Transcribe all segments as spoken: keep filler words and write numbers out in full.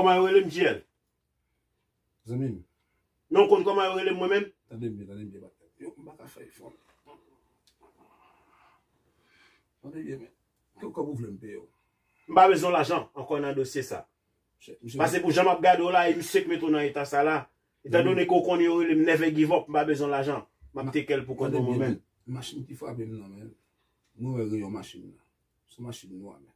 Kòman yo rele m, J L? Zanmi m, Non, w konn kòman yo rele m mwen menm? Tande m byen, tande m byen, batay. Yo, m pa ka fè efò. Tande byen, men. Kòb ou vle m peye w? M pa bezwen lajan ankò nan dosye sa. Pase pou jan m ap gade w la, e misye k mete w nan eta sa la. Etan done ke w konnen yo rele m Never Give Up, m pa bezwen lajan. M ap teke l pou kont mwen mwen menm. Machin ki frape m nan, men. Mwen wè reyon machin nan. Se yon machin nwa, men.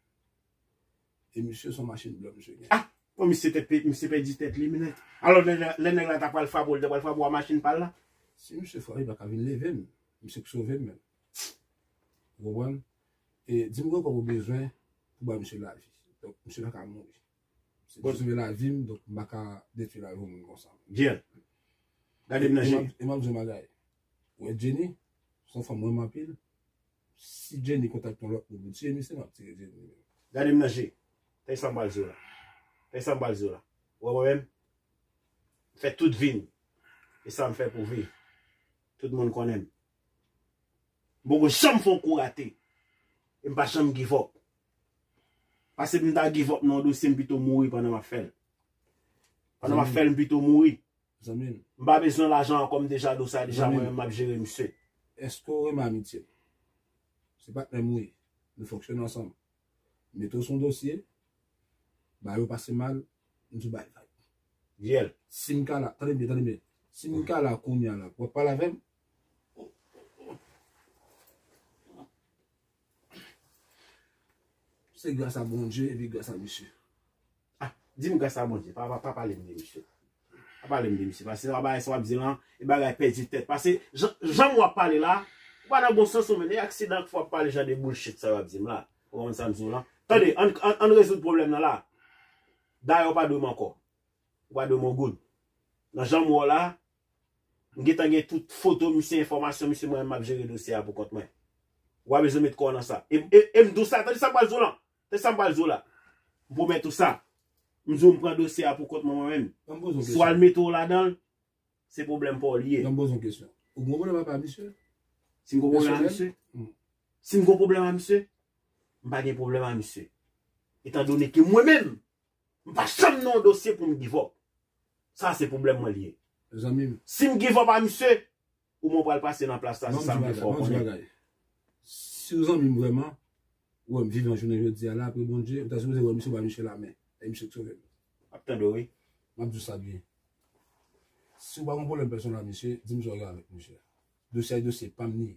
E misye se yon machin blan misye gen. Ah! Bon, misye te pe- misye pèdi tèt li, men. Alò, lè lè nèg la ta pral frape w, li ta pral frape w a machin pa l la? Si misye frape, li pa ka vin leve m. Misye k sove m menm. Ou konprann? E di m gen kòb ou bezwen pou bay misye lavi. Donk, misye pa ka mouri. Se pou sove lavi m, donk m pa ka detwi lavi yon moun konsa. J L. Gade m nan je. E m ap di yon bagay. Ou wè Jenny, se yon fanm mwen renmen anpil. Si Jenny kontakte yon lòt moun pou tiye misye, m ap tiye Jenny. Gade m nan je. Tande sa m pral di w la. Tande sa m pral di w la. Ou wè mwen menm? M fè tout vi m. E sa m fè pou viv. Tout moun konnen m. M poko janm fè yon kou rate. E m pa janm give up. Pase m ta give up nan yon dosye, m pito mouri pandan m ap fè l. Pandan m ap fè l, m pito mouri. Zanmi m. M pa bezwen lajan ankò, m deja dosye a deja, mwen menm m ap jere misye. Èske w renmen amitye m? Se patnè m ou ye. Nou fonksyone ansanm. Mete w sou yon dosye, bagay yo pase mal, m di w bay vag. J L. Si m ka la, tande byen, tande byen. Si m ka la kounye a la, w ap pale avè m? Se gras a Bondye epi gras a misye. Ah, di m gras a Bondye. Pa, pa, pa pale m de misye. Pa pale m de misye. Pase sa bagay sa w ap di lan, e bagay pèdi tèt. Pase jan, jan w ap pale la, ou pa nan bon sans ou menm. E aksidan k fè w ap pale jan de bullshit sa w ap di m la. Ou konprann sa m di w lan? Tande, ann, ann, ann rezoud pwoblèm nan la. Dayè, ou pa dwe m ankò. Ou pa dwe m yon goud. Nan jan m wè w la, m gentan gen tout foto misye, enfòmasyon misye, mwen menm m ap jere dosye a pou kont mwen. Ou pa bezwen met kò w nan sa. E, e, e m di w sa, tande sa m pral di w lan. Tande sa m pral di w la. M pwomèt ou sa. M di w m pran dosye a pou kont mwen, mwen menm. Si w al mete w ladan l, se pwoblèm pa w li ye. Ban m poze yon kesyon. Ou gen yon pwoblèm avè misye? Si m gen yon pwoblèm a misye? Si m gen yon pwoblèm a misye? M pa gen pwoblèm a misye. Etan done ke mwen menm, m pa janm nan yon dosye pou m give up. Sa se pwoblèm mwen li ye. Zanmi m. Si m give up a misye, ou mwen pral pase nan plas la, se sa m vle fè w konnen. Si w zanmi m vrèman, ou wè m vivan jounen jodi a la, apre Bondye, ou ta sipoze wè misye bay misye lamen. E misye k sove m. M ap tande w, wi. M ap di w sa byen. Si w pa gen pwoblèm pèsonèl a misye, di m sa w gen avèk misye. Dosye a, dosye pa m li ye.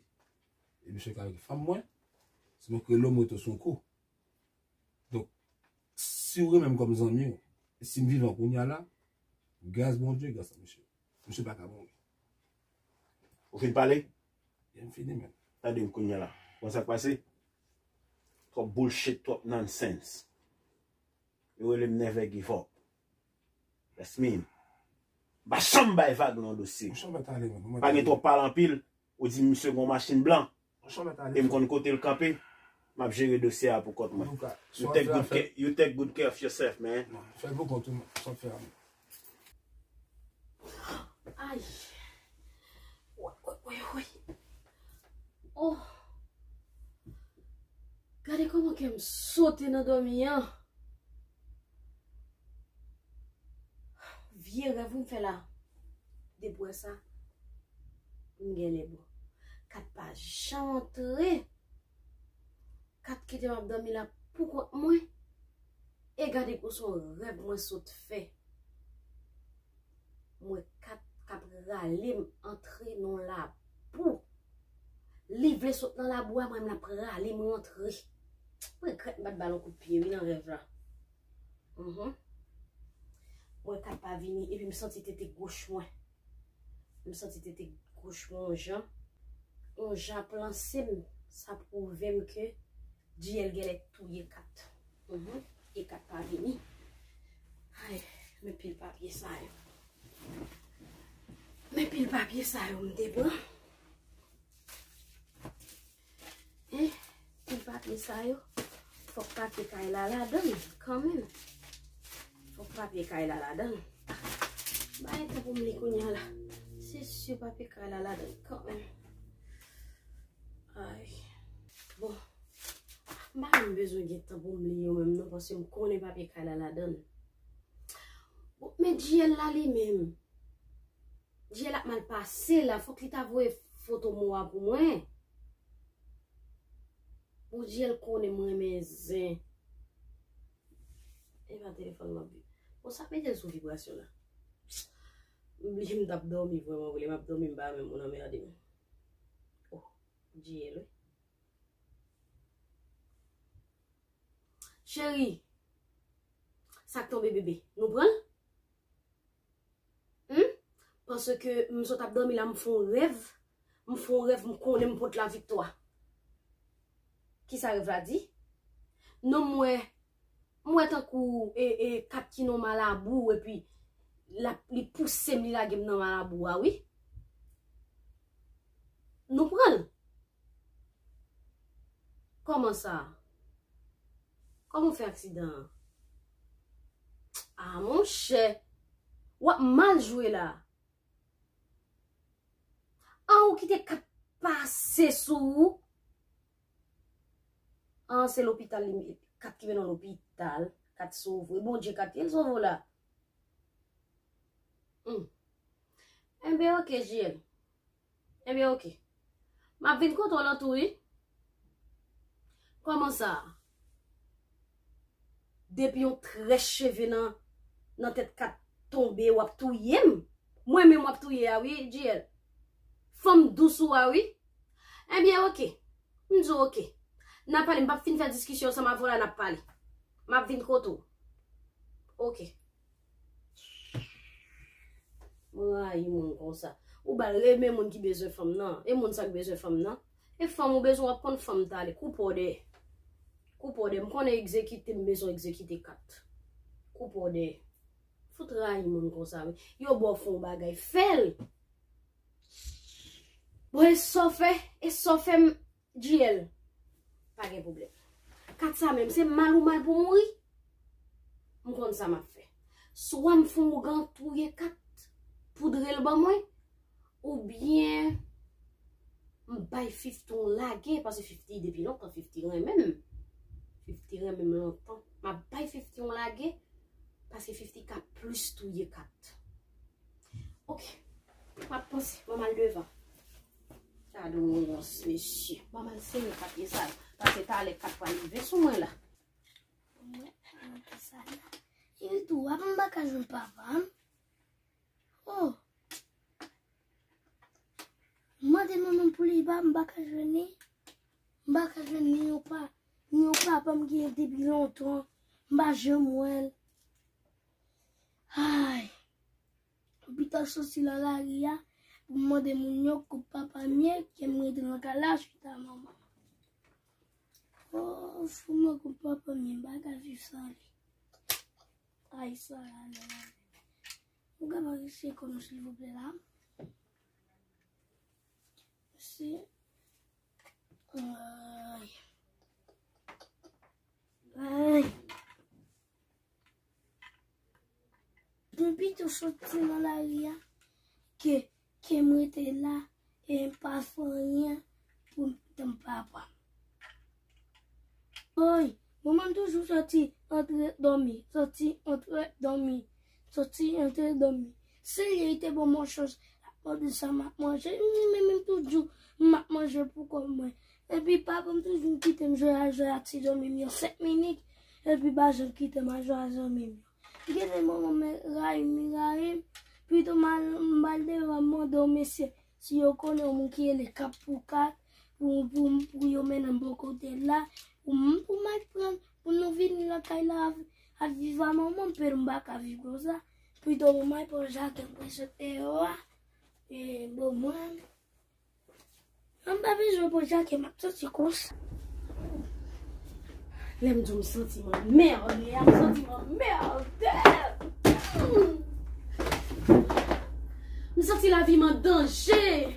E misye ka avèk fanm mwen, se mwen k rele w, m rete w sou yon kou. Donk, si w renmen m kòm zanmi w, e si m vivan kounye a la, gras Bondye, gras a misye. Misye pa ka mouri. Ou fin pale? Byen, m fini, men. Tande m kounye a la. Bon, sa k pase? Twòp bullshit, twòp nonsense. Yo rele m Never Give Up. That's me. M pa janm bay vag nan dosye. Pa gen twòp pale anpil. Ou di misye gon machin blan. E m konn kote l kanpe. M ap jere dosye a pou kont mwen. You take good care, you take good care of yourself, man. Fè l pou kont ou, sa w fè a. Ay. Woy, woy, woy, woy. Oh. Gade kòman kè m sote nan dòmi an. Vye rèv ou m fè la. Depi w wè sa, m genlè bon. Kat pa janm antre. Kat kite m ap dòmi la pou kont mwen. E gade pou se yon rèv mwen sot fè. M wè kat k ap rale m antre nan labou. Li vle sot nan labou a, mwen m l ap rale m rantre. M regrèt m pa t ba l yon kout pye wi nan rèv la. Mhm. M wè kat pa vini epi m santi tete goch mwen. M santi tete goch mwen yon jan. Yon jan ap lanse m, sa pwouve m ke J L genlè touye kat. Mhm. E kat pa vini. Ay, men pil papye sa yo. Men pil papye sa yo m te pran. Hein? Pou papye sa yo, fòk papye kay la ladan l kanmenm. Fòk papye kay la ladan l. Ah, bay tan pou m li kounye a la. Se si papye kay la ladan l kanmenm. Ay. Bon. M pa menm bezwen gen tan pou m li yo menm non, paske m konnen papye kay la ladan l. Bon, men J L la li menm. J L ap mal pase la, fòk li ta voye foto mo a pou mwen. Bon, J L konnen m renmen zen. E pa telefòn m ap vibre. Bon, sa mete l sou vibrasyon la. M bliye m t ap dòmi vrèman vre, m ap dòmi m pa menm moun anmède m. Oh, J L wi. Cheri, sa k tonbe bebe? Nou pran l? Hmm? Paske m sot ap dòmi la, m fè yon rèv. M fè yon rèv, m konnen m pot laviktwa. Kisa rèv la di? Non, m wè, m wè tankou e, e, kat ki nan malabou, epi l ap, li pouse m, li lage m nan malabou a, wi. Nou pran l. Kòman sa? Kòman w fè aksidan an? Ah, monchè, w ap mal jwe la. An, ou kite kat pase sou ou. An, se lopital li, kat ki mennen w lopital, kat sove. Bondye kat ye, l sove w la. Hmm. Enben, oke, J L. Enben, oke. M ap vin kote w lan tou, wi. Kòman sa? Depi yon très cheve nan, nan tèt kat tonbe, w ap touye m. Mwen menm w ap touye a, wi, J L. Fanm dous ou a, wi. Enben, oke. M di w oke. N a pale, m p ap fin fè diskisyon ansanm avè w la, n ap pale. M ap vin kote w. Oke. Mwen rayi moun konsa. Ou ba l renmen moun ki bezwen fanm nan. E moun sa k bezwen fanm nan. E fanm ou bezwen w ap konn fanm tale. Koupe w dèyè. Koupe w dèyè. M konnen egzekite, m bezwen egzekite kat. Koupe w dèyè. Fout rayi moun konsa, wi. Yo ba w fè yon bagay. Fè l! Bon, e sa w fè? E sa w fè m? J L, pa gen pwoblèm. Kat sa menm, se mal ou mal pou mouri. M konn sa m ap fè. Swa m fè yon ougan touye kat, poudre l ban mwen, oubyen m bay Fifty yon lage, paske Fifty depi lontan, Fifty renmen m. Fifty renmen m lontan. M ap bay Fifty yon lage, paske Fifty ka plis touye kat. Ok. M ap panse, ban m al devan. Gade yon rons, mesye. Ban m al sere papye sa yo. Paske talè kat pral rive sou mwen la. Mwen, mwen te sa la. Li tou, ap m pa ka jwenn papa m. Oh. M mande manman m pou li ba m, m pa ka jwenn li. M pa ka jwenn ni yon pa, ni yon papa m gen depi lontan. M pa janm wè l. Ay. Pita soti nan lari a pou m mande moun yo kòb papa m ye, ke m rete nan kay la chita manman. Oh, fou mwen kòb papa m ye, m pa ka viv san li. Ay, sa la, la, la. Ou ka pa rese kò nou, silvouplè, la? Mèsi. Ay. Ay. M pito soti nan lari a ke, ke m rete la e m pa fè anyen pou m tann papa m. Oy, manman m toujou soti antre dòmi, soti antre dòmi, soti antre dòmi. Se li te ban mwen chans, l ap mande sa m ap manje, m di men menm toujou m ap manje pou kò mwen. Epi papa m toujou kite m jwe a jwe a ti zanmi m yo senk minit, epi pa janm kite m a jwe a zanmi m yo. Gen de moman men rayi m, li rayi m, pito m al, m al devan m mande yon mesye si yo konnen yon moun ki rele Kap pou Kat, pou, pou, pou yo mennen m bò kote l la, pou m, pou m al pran, pou nou vini lakay la, ap viv a manman m, pito m pa ka viv konsa. Pito m al pran jaden mwen sot deyò a, e, bon, mwen, m pa bezwen pran jaden, m ap soti konsa. Lè m di w m santi m anmède, m santi m anmède. Hmm. M santi lavi m an danje.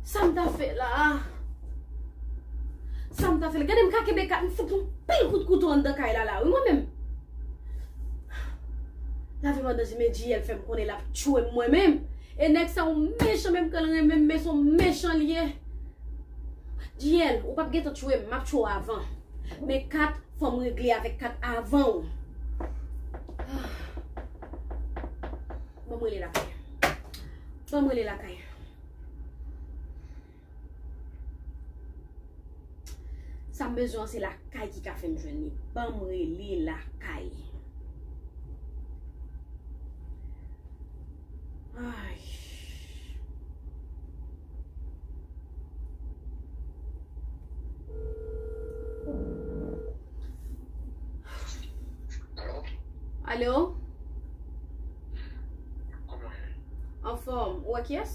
Sa m ta fè la? Sa m ta fè la? Gade m ka kenbe kat, m fout yon pil kout kouto anndan kay la, la, wi, mwen menm. Lavi m an danje, men J L fè m konnen l ap tchwe m mwen menm. E nèg sa yon mechan, menm ke l renmen m, men se yon mechan l ye. J L, ou p ap gentan tchwe m, m ap tchwe w avan. Men kat, fò m regle avèk kat avan w. Ban m rele lakay. Ban m rele lakay. Sa m bezwen an se lakay ki ka fè m jwenn li. Ban m rele lakay. Ay. Alo? Alo? Kòman w ye? Anfòm. Ou wè kiyès?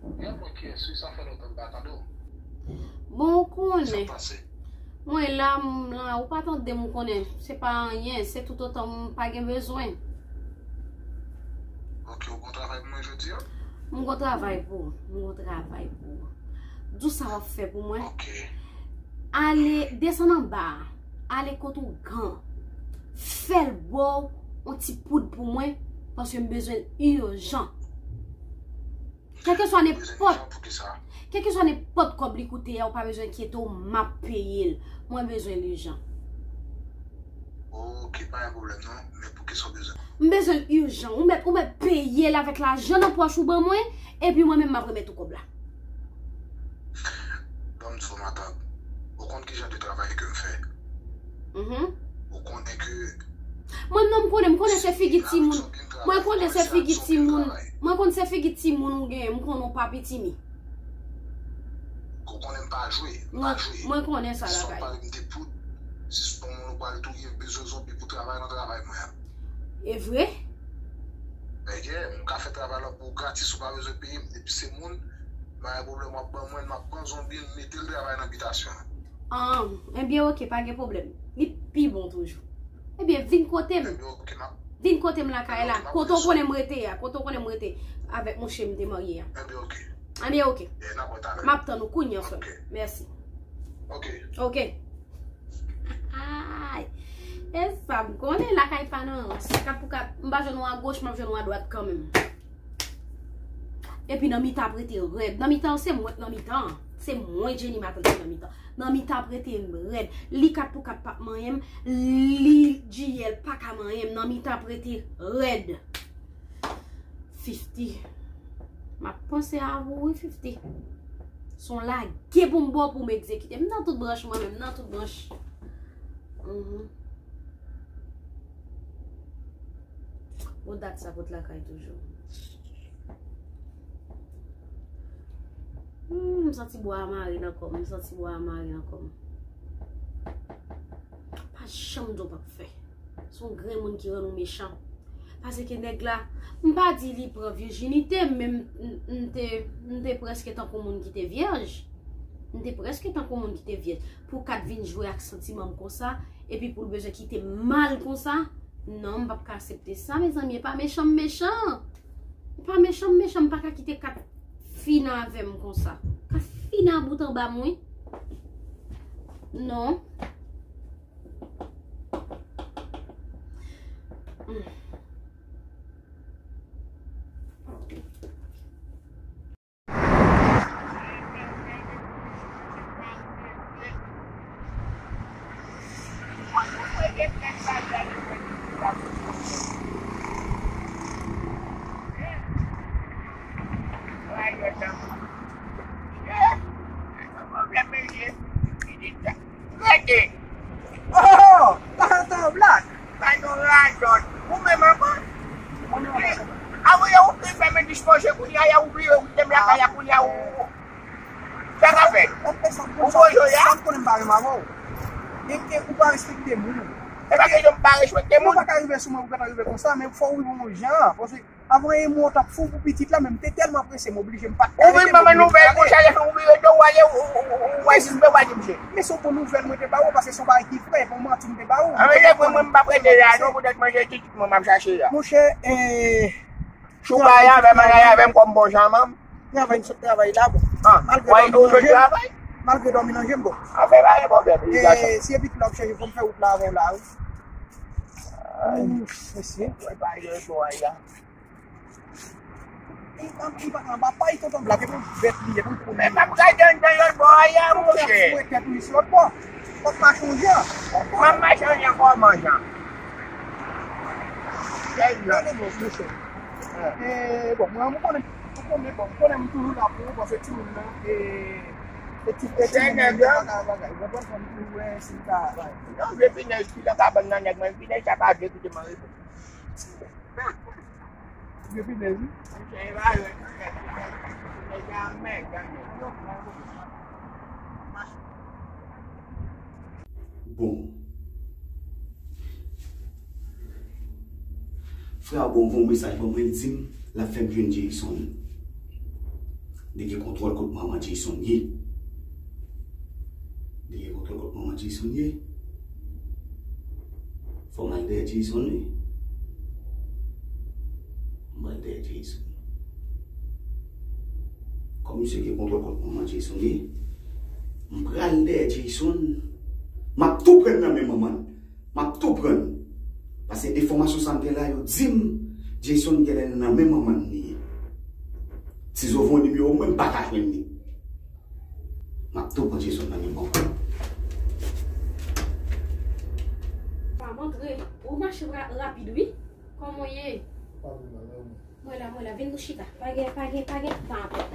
Mwen wè kiyès, wi, sa fè lontan m pa tande w. Bon, ou konnen. Sa k pase? Mwen la, m la, ou pa tande m, ou konnen. Se pa anyen, se toutotan m pa gen bezwen. Ok, ou gon travay pou mwen jodi a? M gon travay pou ou, m gon travay pou ou. Di w sa w ap fè pou mwen. Ok. Ale, desann anba a. Ale kot ougan. Fè l ba w yon ti poud pou mwen, paske m bezwen l ijan. Kèlkeswa nenpòt, kèlkeswa nenpòt kòb li koute a, ou pa bezwen enkyete w, m ap peye l. Mwen bezwen l ijan. Ok, pa gen pwoblèm non, men pou kisa w bezwen? M bezwen l ijan. Ou mèt, ou mèt peye l avèk lajan nan pòch ou ban mwen, epi mwen menm m ap remèt ou kòb la. Ban m di w, matant, ou konn ki jan de travay ke m fè? Mhm. Ou konnen ke... Mwen non, m konnen, m konnen se figi timoun. Mwen konnen se figi timoun. Mwen konn se figi timoun ou genyen, m konnen w pa pitimi. Ou konnen m pa jwe, m pa jwe. Mwen konnen sa lakay. Si w pale m de poud, si se yon moun ou pral touye, bezwen zonbi pou travay nan travay mwen an. E vre? Ebyen, m ka fè travay la pou ou gratis, ou pa bezwen peye m. Depi se moun, pa gen pwoblèm, w ap ban mwen, m ap pran zonbi, m mete l travay nan bitasyon an. Ah, ebyen, ok, pa gen pwoblèm. Li pi bon toujou. Ebyen, vin kote m. Ebyen, ok, m ap... Vin kote m lakay la. Ebyen, ok, m ap... Kote w konnen m rete a, kote w konnen m rete avèk mouche m te marye a. Ebyen, ok. Ebyen, ok. Ebyen, n ap wè talè. M ap tann ou kounye a, frè m. Ok. Mèsi. Ok. Ok. Ay, e sa m konnen lakay pa nan rans. Kat pou kat, m pa jwenn ou agoch, m ap jwenn ou adwat kanmenm. Epi nan mitan ap rete rèd. Nan mitan an, se mwen k nan mitan an. Se mwen Jenny Matant ki nan mitan. Nan mitan ap rete rèd. Li kat pou kat p ap manyen m, li J L pa ka manyen m. Nan mitan ap rete rèd. Fifty. M ap panse a ou wi, Fifty. Se yon lage pou m ba w pou m egzekite. M nan tout branch mwen menm, m nan tout branch. Mhm. Bon, dat sa kot lakay toujou. Hmm, m santi bwa a mare nan kò m, m santi bwa a mare nan kò m. Pa janm di w p ap fè. Se yon grenn moun ki rann ou mechan. Paske nèg la, m pa di li pran vijinite m, men m, m, m te, m te prèske tankou moun ki te vyèj. M te prèske tankou moun ki te vyèj. Pou kat vin jwe ak santiman m konsa, epi pou l bezwen kite m mal konsa, non, m p ap ka aksepte sa, mezanmi. E pa mechan m mechan. E pa mechan m mechan, m pa ka kite kat fin avè m konsa. Kat fin a bout anba m, wi. Non. Rete. Oh! Tonton Black! Bay nou radòt. Ou menm ankò? Mwen menm ankò. A wi, ou te fè men dispoze kounye a, ou bliye ou te lakay la kounye a, ou... Sa k ap fèt? Ou poze w la? Sa m konnen m pa menm avè w. E ke ou pa respekte moun. E pa kesyon m pa respekte moun. Ou pa ka rive sou mwen pou w ka rive konsa, men fò w rive yon jan, paske avan e mwen w t ap fou pou pitit la, men m te tèlman prese, m oblije m pa t ka rete, m oblije m ale. Ou vin ban m nouvèl konsa, lè fè ou vire do w ale, ou, ou, ou, ou wè si m te pral di misye. Men se yon bon nouvèl mwen te ba ou, paske se yon bagay ki vrè, e pa yon manti m te ba ou. A, men lè mwen, mwen m p ap rete la non, poutèt manje ti tout mwen m ap chache a. Monchè, eh, travay, travay, travay avè m kòm bon jan manm. Travay, m sot travay la, bon. Malgre dòmi nan je m, malgre dòmi nan je m, bon. Afè pa gen pwoblèm, li gason. Si e pitit la w ap chèche, fò m fè wout la avè w la, wi. Ay. Ouf, mesye. Wè pa gen pwoblèm la. Li pa, li pa anba pay, tonton Black, e pou bèt li ye, pou l kouri. Men m ap gade anndan lòt bò a, monchè. Fouye tèt ou li sou lòt bò. Fòk mache yon jan. M ap mache yon jan kòman jan? Tèlman. Non, non, non, mesye. E, bon, mwen, mwen konnen, mwen konnen, bon, mwen konnen m toujou la pou ou, paske timoun nan, e, e ti, e timoun nan, bagay, bagay. Ou konprann, fò m toujou wè si m ka, non, vye pinèz ki nan kabann nan, nèg mwen, pinèz sa pa vle kite m anrete. Vye pinèz, wi. Bon. Frè a bon voye yon mesaj ban mwen, l di m l ap fè m jwenn Jayson. Li gen kontwòl kot manman Jayson ye. Li gen kontwòl kot manman Jayson ye. Fò m al dèyè Jayson, wi. M pral dèyè Jayson. Kòm misye gen kontwòl kont manman Jayson ye, m pral dèyè Jayson. M ap tou pran nan men manman l. M ap tou pran. Paske enfòmasyon sa m gen la, yo di m Jayson genlè nan men manman l li ye. Ti Zo voye nimewo mwen, m pa ka jwenn li. M ap tou pran Jayson nan men manman l. Pa montre, ou mache ra-, rapid, wi. Kòman w ye? Pa vin la, la, wi. Mwen la, mwen la, vin nou chita. Pa gen, pa gen, pa gen tan ankò.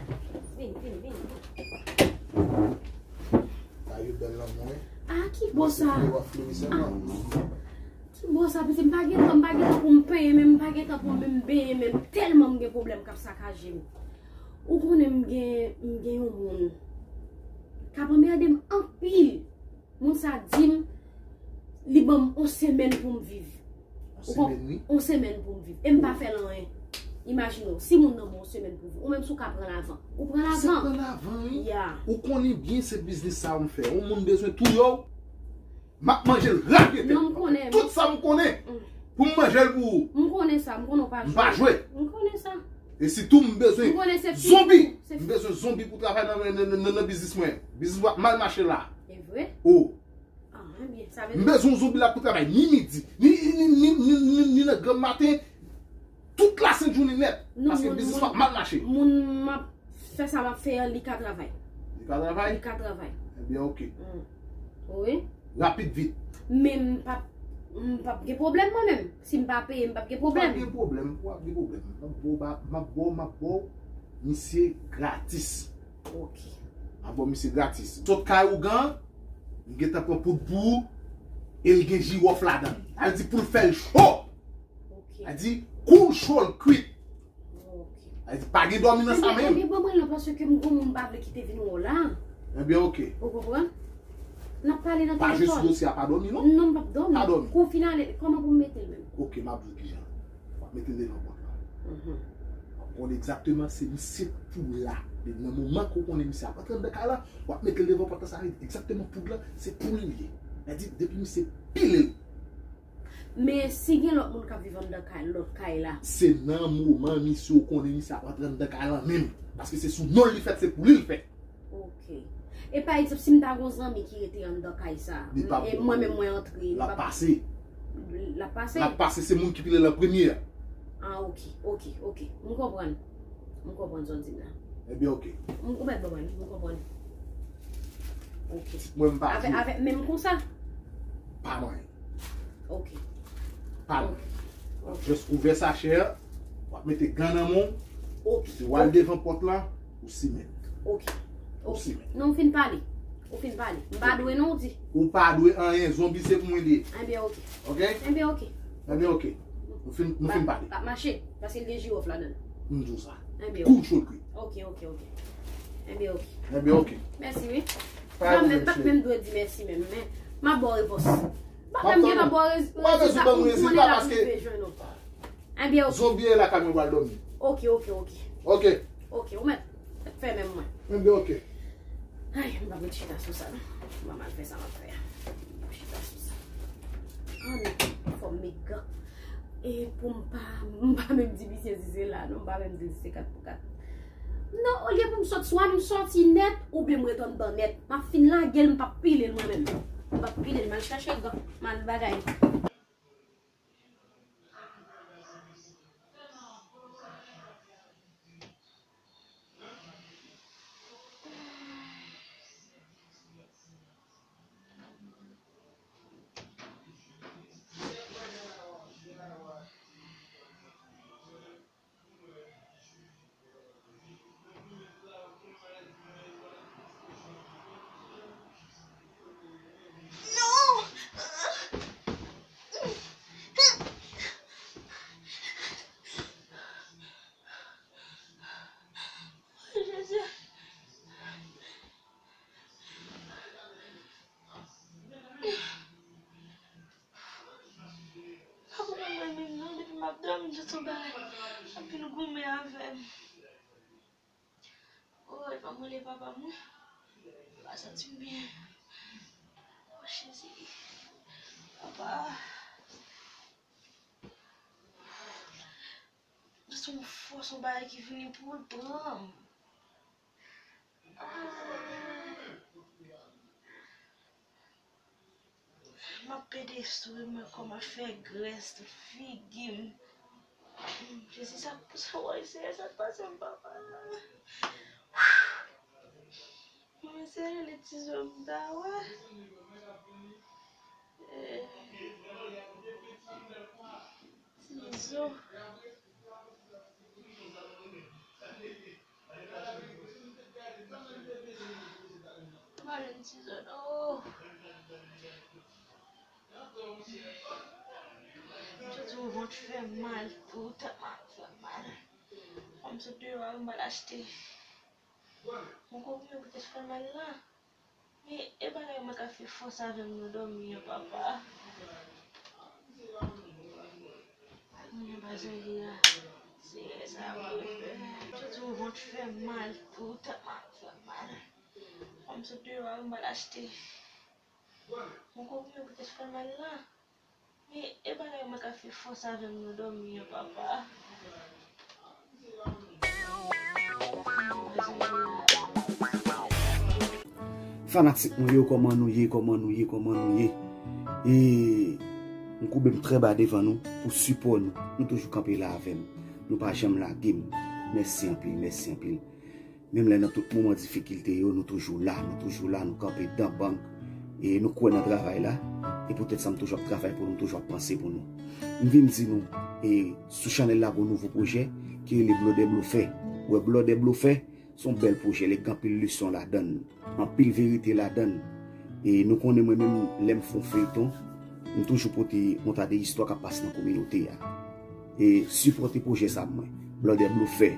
Vin, vin, vin, vin. Sa yo bèl lanmou, wi. Ah, ki bò sa? Ki bò sa, pitit? M pa gen tan, m pa gen tan pou m penyen, men m pa gen tan pou m menm benyen, men tèlman m gen pwoblèm k ap sakaje m. Ou konnen m gen, m gen yon moun k ap anmède m anpil. Moun sa di m, li ban m yon semèn pou m viv. Yon semèn, wi. Yon semèn pou m viv. E m pa fè l anyen. Imajine w, si moun nan ban w yon semèn pou viv, ou menm si w ka pran l avan. Ou pran l avan. Se pran l avan, wi. Ya. Ou konnen byen se biznis sa m fè. Yon moun bezwen touye w, m ap manje l rakete. Non, m konnen. Tout sa m konnen. Mm. Pou m manje l pou ou. M konnen sa, m konnen w pa jwe. M pa jwe. M konnen sa. E sitou m bezwen zonbi. M bezwen zonbi pou travay nan, nan, nan, nan, nan biznis mwen. Biznis mwen ap mal mache la. E vre? O. Ah, ebyen, sa vle di m bezwen yon zonbi la pou travay ni midi, ni, ni, ni nan granm maten, tout lasent jounen nèt. Non, paske biznis mwen ap mal mache. Moun m ap fè sa m ap fè an, li ka travay. Li ka travay? Li ka travay. Ebyen, oke. Mm. Wi. Rapid, vit. Men m p ap, m p ap gen pwoblèm mwen menm. Si m pa peye, m p ap gen pwoblèm. W ap gen pwoblèm, w ap gen pwoblèm. M ap ba w, m ap ba w, m ap ba w misye gratis. Ok. M ap ba w misye gratis. Sot kay ougan, m gentan pran poud pou ou, e l gen jiwòf ladan l. Sa vle di pou l fè l cho. Ok. Sa vle di kou l cho l kwit. Ok. Sa vle di pa gen dòmi nan sa menm. Ebyen, ebyen, ban mwen l paske m gon moun m pa vle kite vin wè w la. Ebyen, ok. Ou konprann? N ap pale nan telefòn. Pa jwe sou dosye a, pa dòmi, non? Non, m p ap dòmi. Pa dòmi. Kou fin ale, kòman pou m mete l menm? Ok, m ap di w kijan. W ap mete l devan pòt la. Mhm. W ap konnen egzakteman se misye poud la. Depi nan moman ke w konnen misye ap antre anndan kay la, w ap mete l devan pòt la, sa vle di egzakteman poud la, se pou li l ye. Sa vle di, depi misye pile l. Men si gen lòt moun k ap viv anndan kay, lòt kay la. Se nan moman misye w konnen misye ap antre anndan kay lan menm. Paske se sou non l li fèt, se pou li l fèt. Ok. E pa egzanp, si m ta gon zanmi ki rete anndan kay sa, e mwen menm mwen antre, l ap pase. L ap pase? L ap pase, se moun ki pile l an premye a. Ah, ok, ok, ok. M konprann. M konprann sa w di m la. Ebyen, ok. M, ou mèt ban mwen, m konprann. Ok. Mwen, m pa avèk, avèk menm konsa? Pa mwen. Ok. Pa mwen. Ok. W ap just ouvè sachè a, w ap mete gan nan men w, ok, epi w al devan pòt la, ou simen. Ok. Ou simen. Non, ou fin pale. Ou fin pale. M pa dwe non, ou di. Ou pa dwe anyen, zonbi se pou mwen li ye. Ebyen, ok. Ok? Ebyen, ok. Ebyen, ok. Nou fin, nou fin pale. L ap mache, paske l gen jiwòf ladan l. M di w sa. Ebyen, ok. Kou cho l kwit. Ok, ok, ok. Ebyen, ok. Ebyen, ok. Mèsi, wi. Pa gen pwoblèm, cheri. M pa menm dwe di mèsi menm, men m ap ba w repons. M pa menm gen tan ba w rez-, rezilta pou m konnen l ap rive jwenn ou. Ebyen, ok. Zonbi e lakay mwen pral dòmi. Ok, ok, ok. Ok. Ok, ou mèt fèmen mwen. Ebyen, ok. Ay, m p ap ret chita sou sa, non. M ap mal fè sa m ap fè a. M p ap chita sou sa. Ah, non. Fò m met gan. E pou m pa, m pa menm di misye si se la, non. M pa menm di si se kat pou kat. Non, olye pou m sot, swa m soti nèt, oubyen m ret anndan nèt. M ap fin lage l, m p ap pile l mwen menm. M p ap pile l, m al chache gan, m al bagay. Oh, e pa mwen, le papa mwen. M pa santi m byen. Oh, Jezi. Papa. Se yon fòs, yon bagay ki vini pou l pran m. Ah. M ap pede souri, mwen kòman fè grès tout figi m. Jezi, sa, sa, woy, Seyè, sa k pase m, papa? Mwen se rele Tizo m ta wè. Eh, Tizo. Mwen pa jwenn Tizo non. Jodi yon vant fè m mal tou, tèlman fè m mal. Fò m sot deyò a, m pral achte yon konprime pou tèt fè mal la. Men e bagay mwen ka fè fòs avè m nan dòmi an, papa. Mwen pa sonje a. Seyè, sa pou fè. Jodi yon vant fè m mal tou, tèlman fè m mal. Fò m sot deyò a, m pral achte yon konprime pou tèt fè mal la. Men e bagay mwen ka fè fòs avè m nan dòmi an, papa. Fanatik mwen yo, kòman nou ye, kòman nou ye, kòman nou ye? E m koube m trè ba devan nou pou sipò nou. Nou toujou kanpe la avè m. Nou pa janm lage m. Mèsi anpil, mèsi anpil. Menm lè nan tout moman difikilte yo, nou toujou la, nou toujou la, nou kanpe dan bank. E nou kwè nan travay la. E poutèt sa, m toujou ap travay pou nou, m toujou ap panse pou nou. M vin di nou, e sou chanèl la, gon nouvo pwojè ki rele Blòdè Blofè. Ou wè, Blòdè Blofè, se yon bèl pwojè, li gen anpil leson ladan l, anpil verite ladan l. E nou konnen mwen menm, lè m fè yon feyton, m toujou pote yon ta de istwa k ap pase nan kominote a. E sipòte pwojè sa mwen. Blòdè Blofè,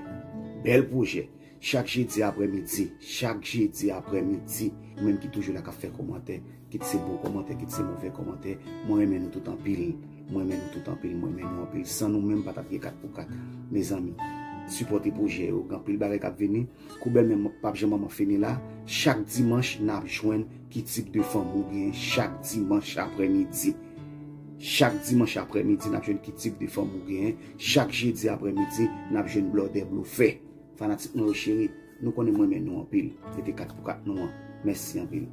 bèl pwojè. Chak jedi aprèmidi, chak jedi aprèmidi, ou menm ki toujou la k ap fè kòmantè, kit se bon kòmantè, kit se movè kòmantè, mwen renmen nou tout anpil. Mwen renmen nou tout anpil, mwen renmen nou anpil. San nou menm, pa t ap gen kat pou kat. Mezanmi, sipòte pwojè yo. Gen anpil bagay k ap vini. Koube m, men p ap janm fini la. Chak dimanch, n ap jwenn ki tip de fanm ou gen. Chak dimanch aprèmidi. Chak dimanch aprèmidi, n ap jwenn ki tip de fanm ou gen. Chak jedi aprèmidi, n ap jwenn Blòdè Blofè. Fanatik mwen yo cheri, nou konnen mwen renmen nou anpil. Rete kat pou kat nou an. Mèsi anpil.